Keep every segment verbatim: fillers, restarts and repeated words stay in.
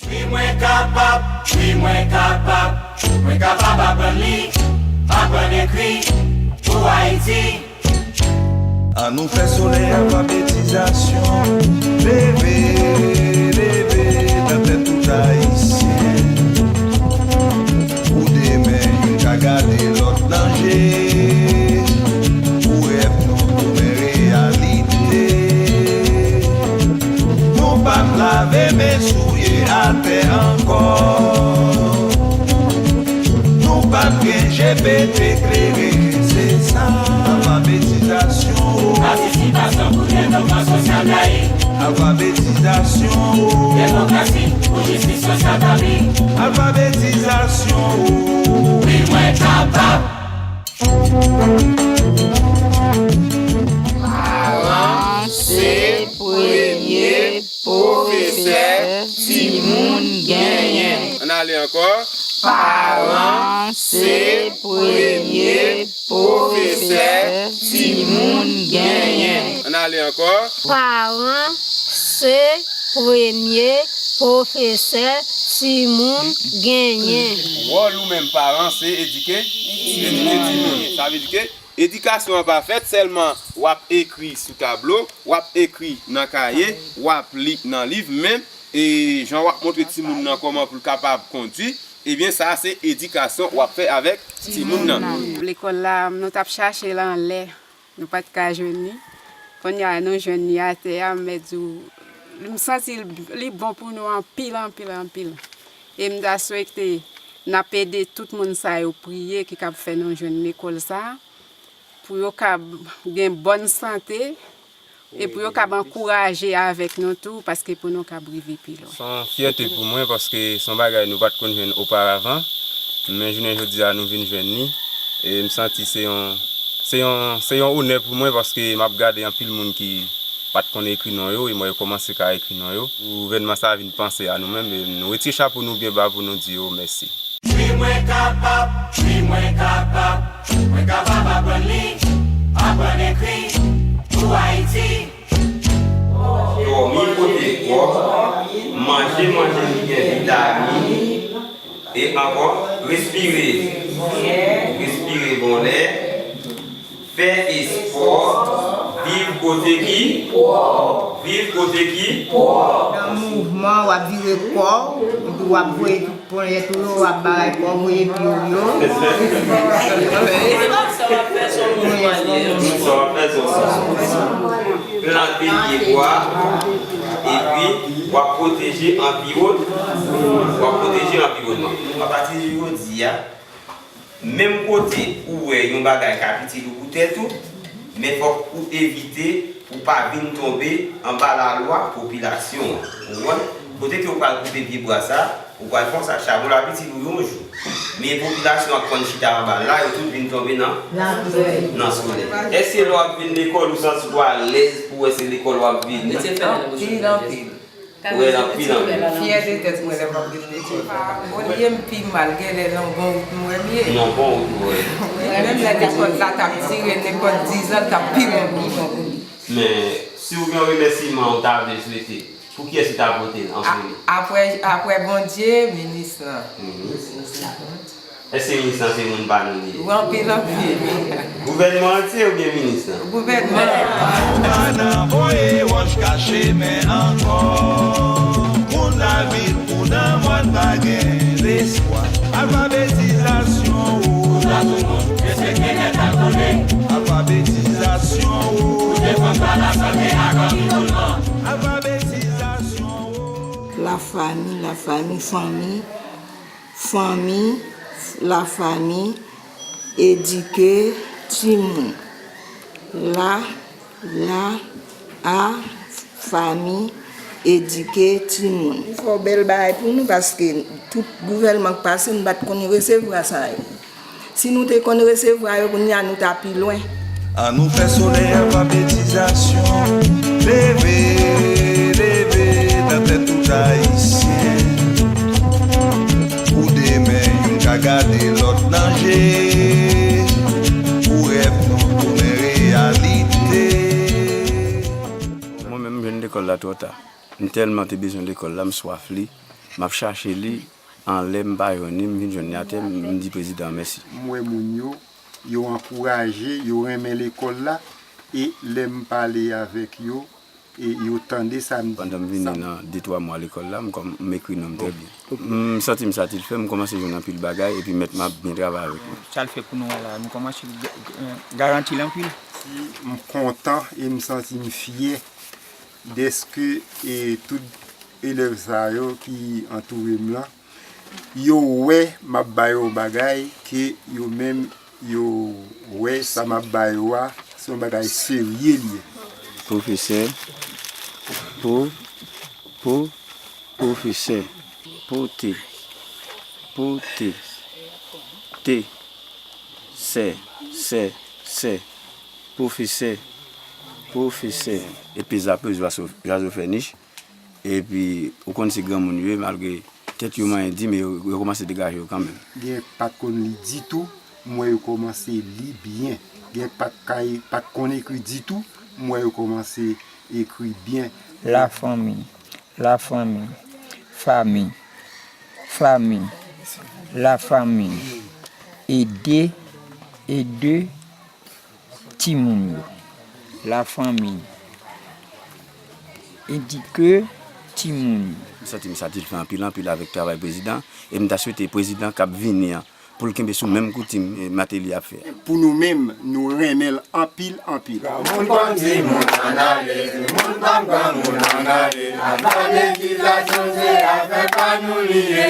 Wi, mwen kapab, wi, mwen kapab, mwen kapab aprann li, aprann ekri pou Ayiti. Annou fè solèy alfabetizasyon leve, leve nan tèt tout Ayisyen. Pou demen, youn ka gade lòt nan je, pou rèv nou tounen reyalite. Nou p ap lave men souye atè ankò. Nou p ap gen je pete klere, se sa. Alfabetizasyon. Patisipasyon pou devlopman sosyal peyi. Alfabetizasyon. Demokrasi pou jistis sosyal tabli. Alfabetizasyon. Wi, mwen kapab. Paran se premye pwofesè timoun genyen. Ann ale ankò. Paran se premye pwofesè timoun genyen. Ann ale ankò. Paran se premye pwofesè timoun genyen. Wòl ou menm paran se edike, edike timoun. Sa vle di ke edikasyon an pa fèt sèlman w ap ekri sou tablo, w ap ekri nan kaye, w ap li nan liv, men e jan w ap montre timoun nan kòman pou l kapab kondui, ebyen sa se edikasyon w ap fè avèk timoun nan. Lekòl la, nou t ap chache l anlè, nou pa t ka jwenn li. Kounye a, nou jwenn li atè a, m mèt di w, m santi l, li bon pou nou anpil, anpil, anpil. E m ta swete n ap ede tout moun sa yo priye ki kab fè nou jwenn lekòl sa, pou yo kab gen bòn sante, e pou yo kab ankouraje avèk nou tou, paske pou nou kab rive pi lwen. Se yon fyète pou mwen, paske se yon bagay nou pa t konn jwenn oparavan, men jounen jodi a nou vin jwenn li, e m santi se yon, se yon, se yon onè pou mwen, paske m ap gade anpil moun ki pa t konn ekri non yo, e mwen yo kòmanse ka ekri non yo. Gouvènman sa a vin panse a nou menm, e nou retire chapo nou byen ba pou nou di yo mèsi. Wi, mwen kapab, wi, mwen kapab, mwen kapab aprann li, aprann ekri pou Ayiti. Dòmi pote kò, manje, manje ki gen vitamin, e ankò, respire, respire bon lè, fè espò, viv kote ki, viv kote ki. Nan mouvman, w ap vire kò w, epi w ap voye tout ponyèt ou yo, w ap bagay kò, voye pye w yo. Sa w ap fè, se yon mouvman li ye. Sa w ap fè, se yon mouvman. Plante pye bwa, epi w ap pwoteje anviwòn-, w ap pwoteje anviwònman. Apati de jodi a, menm kote ou wè yon bagay ka itil ou pou tèt ou, men fòk ou evite pou pa vin tonbe anba lalwa popilasyon an. Ou konprann? Kote ke ou pral koupe pye bwa sa, ou pral fè yon sak chabon, l ap itil ou yon jou. Men popilasyon an k konn chita anba l la, yo tout vin tonbe nan, nan solèy. Èske lè w ap vin lekòl, ou santi w alèz pou wè se lekòl w ap vin? Anpil, anpil. Ou wè l anpil, anpil. Fyète tèt mwen lè m ap vin lekòl. Olye m pi mal, genlè nan bon wout m wè m ye. Nan bon wout ou wè. Wi, menm lè lekòl la t ap dire nenpòt dizan, l t ap pi bon pou mwen. Men, si w gen yon remèsiman ou ta vle swete, pou kiyès ou ta vote l an premye? Apre, apre Bondye, minis lan. Minis. Èske minis lan se moun pa nou li ye? Wi, anpil, anpil. Gouvènman antye oubyen minis lan? Gouvènman. Nou pa nan voye wòch kache men ankò. Moun lavil, moun nan mòn pa gen lespwa. Alfabetizasyon, o. Pou tout moun respekte lèt ak kole. Alfabetizasyon, o. Pou defann dwa lasante ak anviwònman. Alfabetizasyon, o. Lafanmi, lafanmi, fanmi, fanmi, lafanmi, edike timoun. La, la, a, fanmi, edike timoun. Fè yon bèl bagay pou nou, paske tout gouvènman k pase, nou pa t konn resevwa sa yo. Si nou te konn resevwa yo, kounye a nou ta pi lwen. Annou fè solèy alfabetizasyon leve, leve nan tèt tout Ayisyen. Pou demen, youn ka gade lòt nan je, pou rèv nou tounen reyalite. Mwen menm, m jwenn lekòl la twò ta. M tèlman te bezwen lekòl la, m swaf li. M ap chache li anlè, m pa jwenn li, m vin jwenn li atè, m di prezidan an mèsi. M wè moun yo, yo ankouraje, yo renmen lekòl la, e lè m pale avèk yo, e yo tande sa m di. Pandan m vini nan de twa mwa lekòl la, m kòm, m ekri non m trè byen. M santi m satisfè, m kòmanse jwenn anpil bagay, epi mèt mwen ap byen travay avèk mwen. Sa l fè pou nou an la, nou kòmanse ga-, ga-, garanti l anpil. M kontan e m santi m fyè dèske, e, tout elèv sa yo ki antoure m lan, yo wè m ap ba yo yon bagay ke yo menm yo wè sa m ap ba yo a, se yon bagay serye li ye. Pwofesè, po, po, pwofesè, pote, pote, te, sè, sè, sè, pwofesè, pwofesè. Epi zape, zwazo, zwazo fè nich. Epi, ou konn se granmoun yo ye, malgre tèt yo manyen di, men yo, yo kòmanse degaje yo kanmenm. Gen k pa t konn li ditou, m wè yo kòmanse li byen. Gen k pa t kay, pa t konn ekri ditou, m wè yo kòmanse ekri byen. Lafanmi, lafanmi, fanmi, fanmi, lafanmi, ede, ede, timoun yo, lafanmi, edike timoun yo. M santi m satisfè anpil, anpil avèk travay prezidan, e m ta swete prezidan k ap vini an, pou l kenbe sou menm koutim, e, Martelly ap fè a. Pou nou menm, nou renmen l anpil, anpil. Granmoun konn di moun ann ale, timoun konn granmoun ann ale, alfabetizasyon se afè pa nou li ye.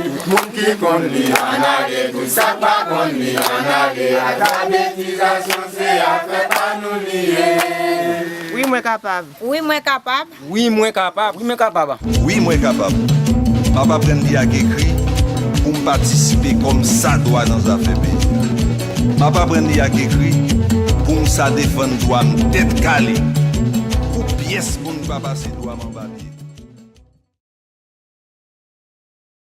Tout moun ki konn li ann ale, tout sa k pa konn li ann ale, alfabetizasyon se afè pa nou li ye. Wi, mwen kapab. Wi, mwen kapab. Wi, mwen kapab. Wi, mwen kapab. Wi, mwen kapab. M ap aprann li ak ekri pou m patisipe kòm sa dwa nan zafè peyi a. M ap aprann li ak ekri pou m sa defann dwa m tèt kale. Pou pyès moun pa pase dwa m anba pye.